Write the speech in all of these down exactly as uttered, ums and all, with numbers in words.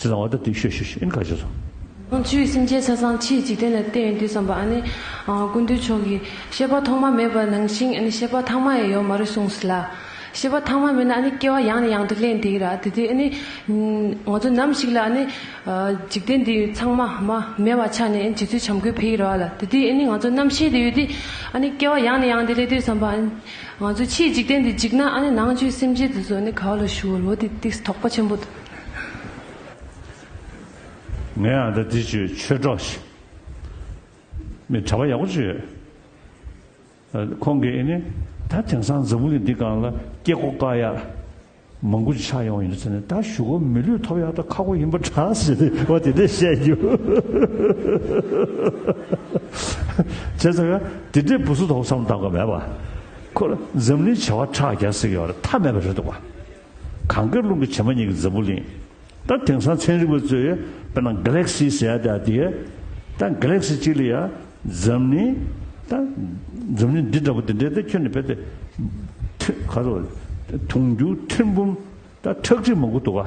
ཟེར་ཙང་བ་ད་དེ་ཤོད་ཤོད་ཤོད་ཨེ་ནི་ག་བྱེད་སོང་། ཆོས་སེམས་ཅན་ཆ་ཚང་ཕྱིའི་འཇིག་རྟེན་ལ་བརྟེན་ཡོང་དུས་ཙམ་པ་ཨ་ནི། ཨ་ཀུན་འདུས་མཆོག་གིས་ཤེས་པ་ཐོག་མ་མེད་པ་ནང་བཞིན་ཨ་ནི་ཤེས་པ་ཐ་མ་ཡང་ཡོད་མ་རེད་གསུངས་སོང་ལ། ཤེས་པ་ཐ་མ་མེད་ན་ཨ་ནི་སྐྱེ་བ་ཡང་ནས་ཡང་དུ་ལེན་བསྡད་ཀྱི་རེད། དེ་དུས་ཨ་ནི། ང་ཚོ་ནམ་ཞིག་ལ་ཨ་ནི། འཇིག་རྟེན་འདི་ཚང་མ་མ་མེད་པ་ཆགས་ནས་རྗེ་བཙུན་བྱམས་མགོན་ཕེབས་ཀྱི་རེད་བ་ལ། དེ་དུས་ཨ་ནི་ང་ཚོ་རྣམ་ཤེས་དེ་ཡོད་དུས་ཨ་ནི་སྐྱེ་བ་ཡང་ནས་ཡང་དུ་ལེན་དུས་ཙམ་པ་ཨ་ནི་ང་ཚོ་ཕྱིའི་འཇིག་རྟེན་འདི་འཇིག་ན་ཨ་ནི་ནང་ཆོས་སེམས་ཅན་དེ་ཚོ་ཨ་ནི་ག་བ་ལ་ཞུགས་པ་རེད། འོ་དེ་ཏིག་དོགས་པ་ཆེན་པོ་འདུག་ངས་ཨ་ད་དེ་ཆོས་ཆོས་གྲོགས་ཤིག་མི་གྲྭ་པ་ཡག་པོ་ཅིག་ཡོད། ཁོང་གིས་ཨེ་ནི། ད་དེང་སང་འཛམ་བུ་གླིང་འདི་སྒང་ལ་སྐྱེ་སྒོ་བཀག་ཡག་མང་པོ་ཅིག་ཆགས་ཡོང་ཡིན་ཟེར་ནས། ད་གཞུག་གུ་མི་ལུས་ཐོབ་ཡག་ད་ཁག་པོ་ཡིན་པ་འདྲ་ཟེར་ཏེ་བ་དེ་འདྲས་བཤད་རྒྱུ། བྱས་ཙང་ཡང་དེ་འདྲས་བུ་སུ་དོག་བསམ་བཏང་ག་མེད་པ། ཁོ་ལ་འཛམ་གླིང་བྱེ་བ་ཕྲག་བརྒྱ་ཟེར་གྱི་ཡོད་རེད། མཐའ་མེད་པ་རེད་འདུག་བ། གངས་དཀར་ཀླུང་གི་བྱེ་མ་སྙེད་ཀྱི་འཛམ་བུ་གླིང་། ད་དེང་སང་ཚན་རིག་པ་ཚོས་དཔེར་ན་གྷ་ལེག་སི་ཟེར་ཡ་དེ་དེ། ད་གྷ་ལེག་སི་གཅིག་ལ་ཡ་འཛམ་གླིང་། ད་འཛམ་གླིང་འདི་འདྲ་པོ་འདི་འདྲའི་ད་ཁྱོན་ནས་བལྟས་ཏེ། ཐི་ག་རེ་དུང་ཕྱུར་ཐེར་འབུམ་ད་ཁྲག་ཁྲིག་མང་པོ་འདུག་ག་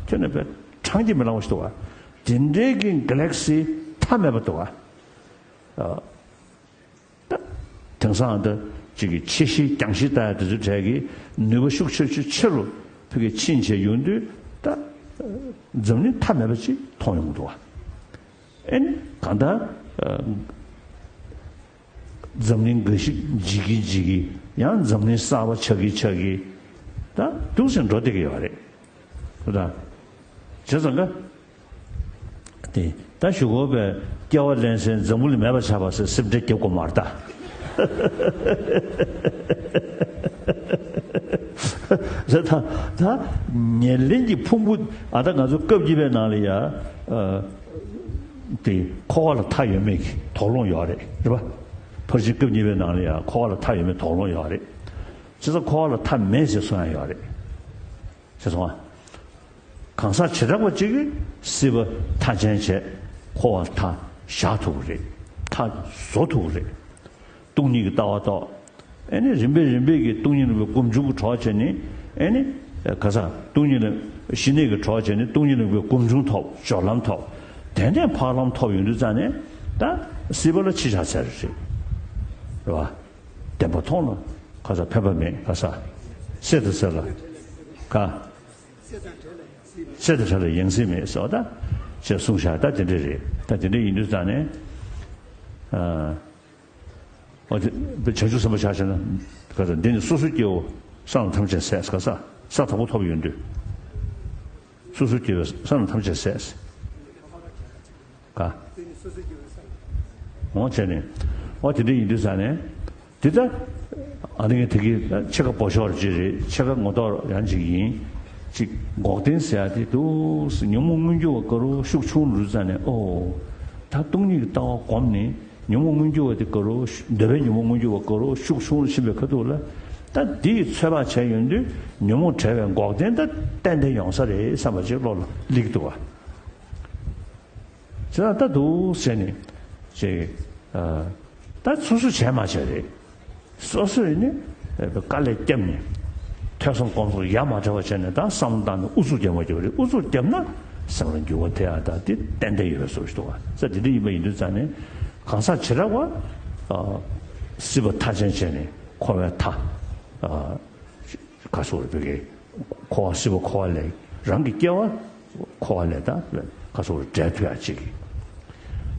ཁྱོན་ནས་བལྟས་བགྲང་གིས་མི་ལང་བ་ཞིག་འདུག་ག་དེ་འདྲའི་གི་གྷ་ལེག་སི་མཐའ་མེད་པ་འདུག་ག་ད་དེང་སང་ད་ཅིག་གི་ཆེ་བཞི་རྒྱང་བཞི་ལྟ་ཡ་དེ་ཚོའི་གྲས་ཀྱི་ནུས་པ་ཤུགས་ཆེ་ཆེ་ཆེ་རུ་ཕ་གི་ཕྱིན་བྱས་ཡོང་དུས། ད་འཛམ་གླིང་མཐའ་མེད་པ་ཅིག་མཐོང་ཡོང་གི་འདུག་བ། ཨེ་ནི་གང་ལྟར་འཛམ་གླིང་འགའ་ཞིག་འཇིག་གིན་འཇིག་གིན། ཡང་འཛམ་གླིང་གསར་པ་ཆགས་ཀྱིན་ཆགས་ཀྱིན་ད་འདུག་སེ་འགྲོ་བསྡད་ཀྱི་ཡོད་རེད། ད་བྱས་ཙང་ཀ་དེ་ད་གཞུག་གུ་བས་སྐྱེ་བ་ལེན་སའི་འཛམ་བུ་གླིང་མེད་པ་ཆགས་པ་ཟེར་སེམས་ཁྲལ་རྒྱབ་དགོས་མ་རེད་ད། རེད་ད། ད་ཉེར་ལེན་གྱི་ཕུང་པོ། ཨ་ད་ང་ཚོ་སྐབས་གཉིས་པའི་ནང་ལ་ཡ། ཨ་དེ་འཁོར་བ་ལ་མཐའ་ཡོད་མེད་ཀྱི་དོགས་སློང་ཡོད་རེད། རེད་པ། ཕར་ཕྱིན་སྐབས་གཉིས་པའི་ནང་ལ་ཡ་འཁོར་བ་ལ་མཐའ་ཡོད་མེད་དོགས་སློང་ཡོད་རེད། བྱས་ཙང་འཁོར་བ་ལ་མཐའ་མེད་ཟེར་གསུང་ཡ་ཡོད་རེད། ཤེས་སོང་ང་། གང་ཟག་བྱེ་བྲག་པ་གཅིག་གིས་སྲིད་པ་མཐའ་ཅན་བྱས། འཁོར་བ་མཐའ་བཞག་ཐུབ་ཀྱི་རེད། མཐའ་བཟོ་ཐུབ་ཀྱི་རེད། སྟོང་ཉིད་ཀྱི་ལྟ་བ་རྟོགས། ཨེ་ནི་རིམ་པས་རིམ་པས་ཀྱིས་སྟོང་ཉིད་རིག་པའི་སྒོམ་བྱུང་གི་གྲོགས་བྱས་ནས། ཨེ་ནི་ག་ས་སྟོང་ཉིད་ལ་ཞི་གནས་ཀྱི་གྲོགས་བྱས་ནས་སྟོང་ཉིད་རིག་པའི་སྒོམ་བྱུང་ཐོབ། སྦྱོར་ལམ་ཐོབ། དེ་ནས་འཕགས་ལམ་ཐོབ་ཡོང་དུས་ཙང་ནས་ད་སྲིད་པ་ལ་ཕྱི་བཞག་ཚར་རེད། རེད་བ། བདེན་པ་མཐོང་ལ་ག་ས་ཕན་པ་མེད། ག་ས་སྲེད་དང་བྲལ་ལ་ག་ཚེ་དང་བྲལ་ལ་ཡང་སྲིད་མེད་ཟེར་བ་ད་ཅེས་གསུངས་བཞག་ད་དེ་འདྲ་རེད། ད་དེ་འདྲ་ཡིན་དུས་ཙང་ནས། ཨ། འོ་དེ་བྱང་ཆུབ་སེམས་དཔའ་ཆ་བཞག་ན་ག་ས་འདི་ནི་སོ་སོའི་སྐྱེ་བོ་བསམ་ཐམས་ཅད་ཟད། ག་ས་ས་དང་པོ་ཐོབ་ཡོང་དུས། སོ་སོའི་སྐྱེ་བོ་བསམ་ཐམས་ཅད་ཟད། ག་འོ་བྱས་ནས། འོ་དེ་འདྲ་ཡིན་དུས་ཙང་ནས། དེ་ལྟ། ཨ་ནི་དེ་གི་ཕྱེད་ཀ་བོད་ཤོག་ཅིག་རེད། ཕྱེད་ཀ་ངོ་ཐོག་ཡང་ཅིག་ཡིན། ཅིག་འགོག་བདེན་ཟེར་ཡ་དེ་འདུག་ཉོན་མོངས་མངོན་གྱུར་བ་དཀར་པོ་ཤུགས་ཆུང་རུ་ཙ་ནས། ཨོ། ད་སྟོང་ཉིད་ཀྱི་ལྟ་བ་བསྒོམས་ནས་ཉོན་མོངས་མངོན་གྱུར་བ་དེ་དཀར་པོ་ཤུ་འདོད་པའི་ཉོན་མོངས་མངོན་གྱུར་བ་དཀར་པོ་ཤུགས་ཆུང་རུ་ཕྱིན་པའི་ཁ་ཐུག་ལ། ད་འདི་ཡི་ཚོད་དཔག་བྱས་ཡོང་དུས་ཉོན་མོངས་བྲལ་བའི་འགོག་བདེན་ད་ཏན་ཏན་ཡོང་ས་རེད་བསམ་པ་ཅིག་བློ་ལ་སླེབས་འདུག་བ། བྱས་ཙང་ད་འདུག་ཟེར་ནས་ཅིག་ཨ། ད་སོ་སོས་བྱས་མ་བྱས་རེད། སོ་སོས་ནི་དཀའ་ལས་བརྒྱབ་ནས་ཐོས་བསམ་སྒོམ་གསུམ་ཡ་མ་བྲལ་བ་བྱས་ནས་ད་བསམ་བློ་བཏང་ནས་ཨུ་ཚུགས་རྒྱབ་མ་རྒྱབ་རེད། ཨུ་ཚུགས་བརྒྱབ་ན་སེམས་ལ་འགྱུར་བ་ཐེབས་ཡ་ད་དེ་ཏན་ཏན་ཡོད་པའི་བཟོ་ཞིག་འདུག་བ། ས་དེ་འདྲ་ཡིན་པ་ཡིན་དུས་ཙང་ནས་གང་ཟག་བྱེ་བྲག་པ། ཨ། སྲིད་པ་མཐའ་ཅན་བྱས་ནས་འཁོར་བའི་མཐའ། ཨ། ག་སོགས་རེ་བོད་ཀྱི་འཁོར་བ་སྲིད་པ་འཁོར་བ་ལས་རང་གི་སྐྱེ་བ་འཁོར་བ་ལས་ད་ག་སོགས་རེ་བྲལ་ཐུབ་ཡ་ཅིག་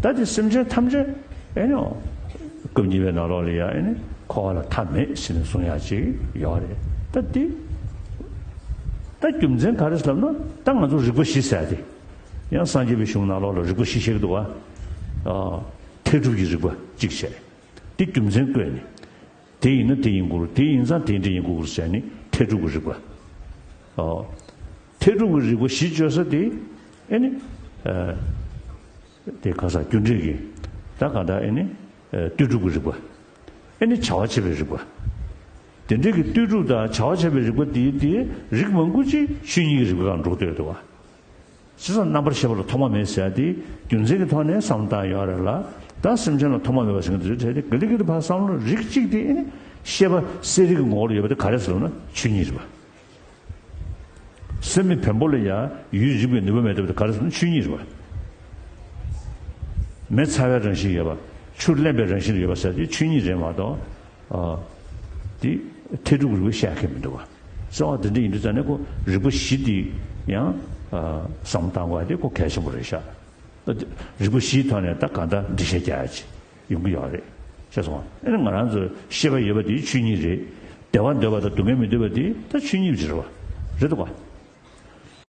ད་དེ་སེམས་ཅན་ཐམས་ཅད་ཨེ་ནོ། སྐབས་གཉིས་པའི་ནང་ལོགས་ལ་ཡ་ཨེ་ནི་འཁོར་བ་ལ་མཐའ་མེད་ཟེར་ནས་གསུང་ཡ་ཅིག་ཡོད་རེད། ད་དེ་ད་རྒྱུ་མཚན་ག་རེ་ཟེར་ལབ་ན་ད་ང་ཚོ་རིག་པ་བཞི་ཟེར་ཡ་དེ་ཡང་སངས་རྒྱས་པའི་གཞུང་ནང་ལོགས་ལ་རིག་པ་བཞི་བཤད་ཀྱི་འདུག་བ། ཨ། མཐའ་དྲུག་གི་རིག་པ་གཅིག་བྱས། དེ་རྒྱུ་མཚན་བཀོད་ནས། དེ་ཡིན་ན་དེ་ཡིན་དགོས་རེད། དེ་ཡིན་ཙང་དེ་འདྲ་ཡིན་དགོས་རེད་ཟེར་ནས་མཐའ་དྲུག་གི་རིག་པ། ཨོ། མཐའ་དྲུག་གི་རིག་པ་གཞི་བཅོལ་ས་དེ་ཨེ་ནི། ཨ། དེ་ག་ས་རྒྱུ་འབྲས་ཀྱི་ད་ག་ད་ཨེ་ནི། ཨ། ལྟོས་གྲུབ་ཀྱི་རིག་པ། ཨེ་ནི་བྱ་བ་བྱེད་པའི་རིག་པ། དེ་འདྲ་གི་ལྟོས་གྲུབ་དང་བྱ་བ་བྱེད་པའི་རིག་པ་དེ་དེ་རིགས་མང་པོ་ཅིག་ཆོས་ཉིད་ཀྱི་རིག་པའི་སྒང་འགྲོ་སྡོད་འདུག་བ། བྱས་ཙང་རྣམ་པར་ཤེས་པ་ལ་ཐོག་མ་མེད་ཟེར་ཡ་དེ་རྒྱུ་མཚན་གྱི་ཐོག་ནས་བསམ་བློ་བཏང་ཡོད་རེད་ལ། ད་སེམས་ཅན་ལ་ཐོག་མ་མེད་པ་ཟེར་མཁན་དེ་ཚོའི་གྲས་དེ་ག་ལེ་ག་ལེ་ཕར་བསམ་བློ་རིགས་གཅིག་དེ་ཨེ་ནི་ཤེས་པ་གསལ་རིག་གི་ངོ་བོར་ཡོད་པ་དེ་ག་རེ་ཟེར་ལབ་ན་ཆོས་ཉིད་རེད་པ། སེམས་ནི་བེམ་པོ་ལ་ཡང་ཡུལ་རིག་པའི་ནུས་པ་མེད་པ་དེ་ག་རེ་ཟེར་ན་ཆོས་ཉིད་རེད་བ། མེ་ཚ་བའི་རང་བཞིན་ཡོད་པ། ཆུ་རླན་པའི་རང་བཞིན་ཡོད་པ་ཟེར་དེ་ཆོས་ཉིད་རེད་མ་གཏོགས། ཨ། དེ་ཐལ་འགྱུར་རིག་པས་བཤད་མཁན་མི་འདུག་བ། གསལ་བ་དེ་འདྲ་ཡིན་དུས་ཙང་ནས་ཁོ་རིག་པ་བཞི་དེ་ཡང་། ཨ། བསམ་བློ་བཏང་དགོས་ཡ་དེ་ཁོ་གལ་ཆེན་པོ་རེད་ཤག་རིག་པ་བཞིའི་ཐོག་ནས་ད་གང་ལྟར་འགྲེལ་བཤད་རྒྱག་ཡ་ཅིག་ཡོང་གི་ཡོད་རེད། ཤེས་སོང་ང་། ཨ་ནི་ང་རང་ཚོ་ཤེས་པ་ཡོད་པ་དེ་ཆོས་ཉིད་རེད། བདེ་བ་འདོད་པ་དང་སྡུག་བསྔལ་མི་འདོད་པ་དེ་ད་ཆོས་ཉིད་ཅིག་རེད་བ། རེད་འདུག་ག